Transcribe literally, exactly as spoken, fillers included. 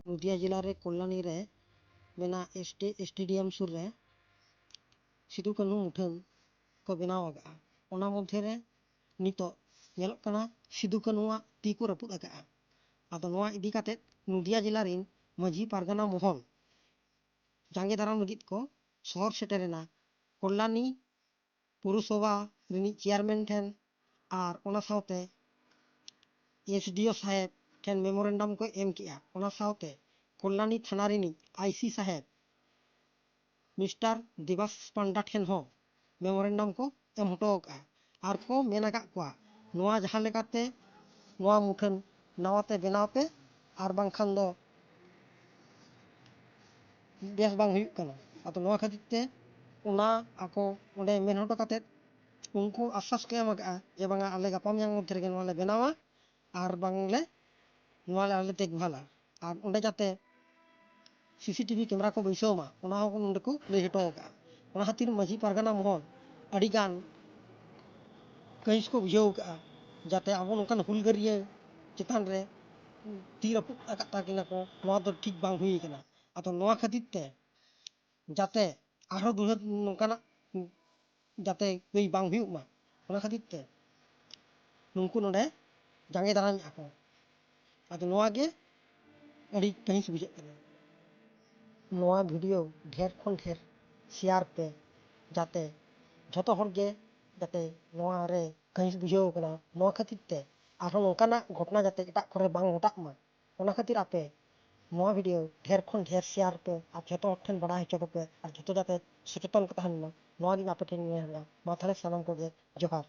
ᱱᱚᱫᱤᱭᱟ ᱡᱮᱞᱟ ᱨᱮ ᱠᱚᱞᱞᱟᱱᱤ ᱨᱮ ᱢᱮᱱᱟᱜ ᱥᱴᱮ- ᱥᱴᱮᱰᱤᱭᱟᱢ ᱥᱩᱨ ᱨᱮ ᱥᱤᱫᱩ ᱠᱟᱹᱱᱦᱩ ᱢᱩᱴᱷᱟᱹᱱ ᱠᱚ ᱵᱮᱱᱟᱣ ᱟᱠᱟᱫᱼᱟ᱾ ᱚᱱᱟ ᱢᱚᱫᱽᱫᱷᱮ ᱨᱮ ᱱᱤᱛᱚᱜ ᱧᱮᱞᱚᱜ ᱠᱟᱱᱟ ᱥᱤᱫᱩ ᱠᱟᱹᱱᱦᱩᱣᱟᱜ ᱛᱤ ᱠᱚ ᱨᱟᱹᱯᱩᱫ ᱟᱠᱟᱫᱼᱟ᱾ ᱟᱫᱚ ᱱᱚᱣᱟ ᱤᱫᱤ ᱠᱟᱛᱮᱫ ᱱᱚᱫᱤᱭᱟ ᱡᱮᱞᱟ ᱨᱤᱱ ᱢᱟᱹᱡᱷᱤ ᱯᱟᱨᱜᱟᱱᱟ ᱢᱚᱦᱚᱞ ᱡᱟᱸᱜᱮ ᱫᱟᱨᱟᱢ ᱞᱟᱹᱜᱤᱫ ᱠᱚ ᱥᱚᱦᱚᱨ ᱥᱮᱴᱮᱨᱮᱱᱟ ᱠᱚᱞᱞᱟᱱᱤ ᱯᱳᱣᱨᱚᱥᱚᱵᱷᱟ ᱨᱤᱱᱤᱡ ᱪᱮᱭᱟᱨᱢᱮᱱ ᱴᱷᱮᱱ ᱟᱨ ᱚᱱᱟ ᱥᱟᱶᱛᱮ ᱮᱥᱰᱤᱳ ᱥᱟᱦᱮᱵᱽ ᱴᱷᱮᱱ ᱢᱮᱢᱳᱨᱮᱱᱰᱟᱢ ᱠᱚ ᱮᱢ ᱠᱮᱜᱼᱟ᱾ ᱚᱱᱟ ᱥᱟᱶᱛᱮ ᱠᱚᱞᱞᱟᱱᱤ ᱛᱷᱟᱱᱟ ᱨᱤᱱᱤᱡ ᱟᱭᱥᱤ ᱥᱟᱦᱮᱵᱽ ᱢᱤᱥᱴᱟᱨ ᱫᱮᱵᱟᱥ ᱯᱟᱱᱰᱟ ᱴᱷᱮᱱ ᱦᱚᱸ ᱢᱮᱢᱳᱨᱮᱱᱰᱟᱢ ᱠᱚ ᱮᱢ ᱦᱚᱴᱚ ᱟᱠᱟᱫᱼᱟ ᱟᱨ ᱠᱚ ᱢᱮᱱ ᱟᱠᱟᱫ ᱠᱚᱣᱟ, ᱱᱚᱣᱟ ᱡᱟᱦᱟᱸ ᱞᱮᱠᱟᱛᱮ ᱱᱚᱣᱟ ᱢᱩᱴᱷᱟᱹᱱ ᱱᱟᱣᱟᱛᱮ ᱵᱮᱱᱟᱣ ᱯᱮ, ᱟᱨ ᱵᱟᱝᱠᱷᱟᱱ ᱫᱚ ᱵᱮᱥ ᱵᱟᱝ ᱦᱩᱭᱩᱜ ᱠᱟᱱᱟ᱾ ᱟᱫᱚ ᱱᱚᱣᱟ ᱠᱷᱟᱹᱛᱤᱨ ᱛᱮ ᱚᱱᱟ ᱟᱠᱚ ᱚᱸᱰᱮ ᱢᱮᱱ ᱦᱚᱴᱚ ᱠᱟᱛᱮᱫ ᱩᱱᱠᱩ ᱟᱥᱥᱟᱥ ᱠᱚ ᱮᱢ ᱟᱠᱟᱫᱼᱟ ᱡᱮ ᱵᱟᱝᱟ, ᱟᱞᱮ ᱜᱟᱯᱟ ᱢᱮᱭᱟᱝ ᱢᱚᱫᱽᱫᱷᱮ ᱨᱮᱜᱮ ᱱᱚᱣᱟ ᱞᱮ ᱵᱮᱱᱟᱣᱟ ᱟᱨ ᱵᱟᱝᱞᱮ ᱱᱚᱣᱟ ᱞᱮ ᱟᱞᱮ ᱫᱮᱠᱷᱵᱷᱟᱞᱟ᱾ ᱟᱨ ᱚᱸᱰᱮ ᱡᱟᱛᱮ ᱥᱤᱥᱤᱴᱤᱵᱷᱤ ᱠᱮᱢᱮᱨᱟ ᱠᱚ ᱵᱟᱹᱭᱥᱟᱹᱣ ᱢᱟ, ᱚᱱᱟ ᱦᱚᱸ ᱱᱚᱸᱰᱮ ᱠᱚ ᱞᱟᱹᱭ ᱦᱚᱴᱚ ᱟᱠᱟᱫᱼᱟ᱾ ᱚᱱᱟ ᱠᱷᱟᱹᱛᱤᱨ ᱢᱟᱹᱡᱷᱤ ᱯᱟᱨᱜᱟᱱᱟ ᱢᱚᱦᱚᱞ ᱟᱹᱰᱤᱜᱟᱱ ᱠᱟᱹᱦᱤᱥ ᱠᱚ ᱵᱩᱡᱷᱟᱹᱣ ᱟᱠᱟᱫᱼᱟ, ᱡᱟᱛᱮ ᱟᱵᱚ ᱱᱚᱝᱠᱟᱱ ᱦᱩᱞᱜᱟᱹᱨᱤᱭᱟᱹ ᱪᱮᱛᱟᱱ ᱨᱮ ᱛᱤ ᱨᱟᱹᱯᱩᱫ ᱟᱠᱟᱫ ᱛᱟᱹᱠᱤᱱᱟ ᱠᱚ, ᱱᱚᱣᱟ ᱫᱚ ᱴᱷᱤᱠ ᱵᱟᱝ ᱦᱩᱭ ᱟᱠᱟᱱᱟ᱾ ᱟᱫᱚ ᱱᱚᱣᱟ ᱠᱷᱟᱹᱛᱤᱨ ᱛᱮ ᱡᱟᱛᱮ ᱟᱨᱦᱚᱸ ᱫᱩᱲᱦᱟᱹ ᱱᱚᱝᱠᱟᱱᱟᱜ ᱡᱟᱛᱮ ᱠᱟᱹᱭ ᱵᱟᱝ ᱦᱩᱭᱩᱜ ᱢᱟ, ᱚᱱᱟ ᱠᱷᱟᱹᱛᱤᱨ ᱛᱮ ᱱᱩᱠᱩ ᱱᱚᱰᱮ ᱡᱟᱸᱜᱮ ᱫᱟᱨᱟᱢᱮᱫᱼᱟ ᱠᱚ᱾ ᱟᱫᱚ ᱱᱚᱣᱟ ᱜᱮ ᱟᱹᱰᱤ ᱠᱟᱹᱦᱤᱥ ᱵᱩᱡᱷᱟᱹᱜ ᱠᱟᱱᱟ᱾ ᱱᱚᱣᱟ ᱵᱷᱤᱰᱤᱭᱳ ᱰᱷᱮᱨ ᱠᱷᱚᱱ ᱰᱷᱮᱨ ᱥᱮᱭᱟᱨ ᱯᱮ, ᱡᱟᱛᱮ ᱡᱷᱚᱛᱚ ᱦᱚᱲ ᱜᱮ ᱡᱟᱛᱮ ᱱᱚᱣᱟ ᱨᱮ ᱠᱟᱹᱦᱤᱥ ᱵᱩᱡᱷᱟᱹᱣ ᱠᱟᱱᱟ᱾ ᱱᱚᱣᱟ ᱠᱷᱟᱹᱛᱤᱨ ᱛᱮ ᱟᱨᱦᱚᱸ ᱱᱚᱝᱠᱟᱱᱟᱜ ᱜᱷᱚᱴᱚᱱᱟ ᱡᱟᱛᱮ ᱮᱴᱟᱜ ᱠᱚᱨᱮ ᱵᱟᱝ ᱜᱷᱚᱴᱟᱜ ᱢᱟ, ᱚᱱᱟ ᱠᱷᱟᱹᱛᱤᱨ ᱟᱯᱮ ᱱᱚᱣᱟ ᱵᱷᱤᱰᱤᱭᱳ ᱰᱷᱮᱨ ᱠᱷᱚᱱ ᱰᱷᱮᱨ ᱥᱮᱭᱟᱨ ᱯᱮ ᱟᱨ ᱡᱷᱚᱛᱚ ᱦᱚᱲ ᱴᱷᱮᱱ ᱵᱟᱲᱟᱭ ᱦᱚᱪᱚ ᱠᱚᱯᱮ ᱟᱨ ᱡᱷᱚᱛᱚ ᱡᱟᱛᱮ ᱥᱚᱪᱮᱛᱚᱱ ᱠᱚ ᱛᱟᱦᱮᱱ ᱢᱟ, ᱱᱚᱣᱟ ᱜᱮ ᱟᱯᱮ ᱴᱷᱮᱱ ᱱᱮᱦᱚᱨᱚᱜᱼᱟ᱾ ᱢᱟ ᱛᱟᱦᱚᱞᱮ ᱥᱟᱱᱟᱢ ᱠᱚᱜᱮ ᱡᱚᱦᱟᱨ᱾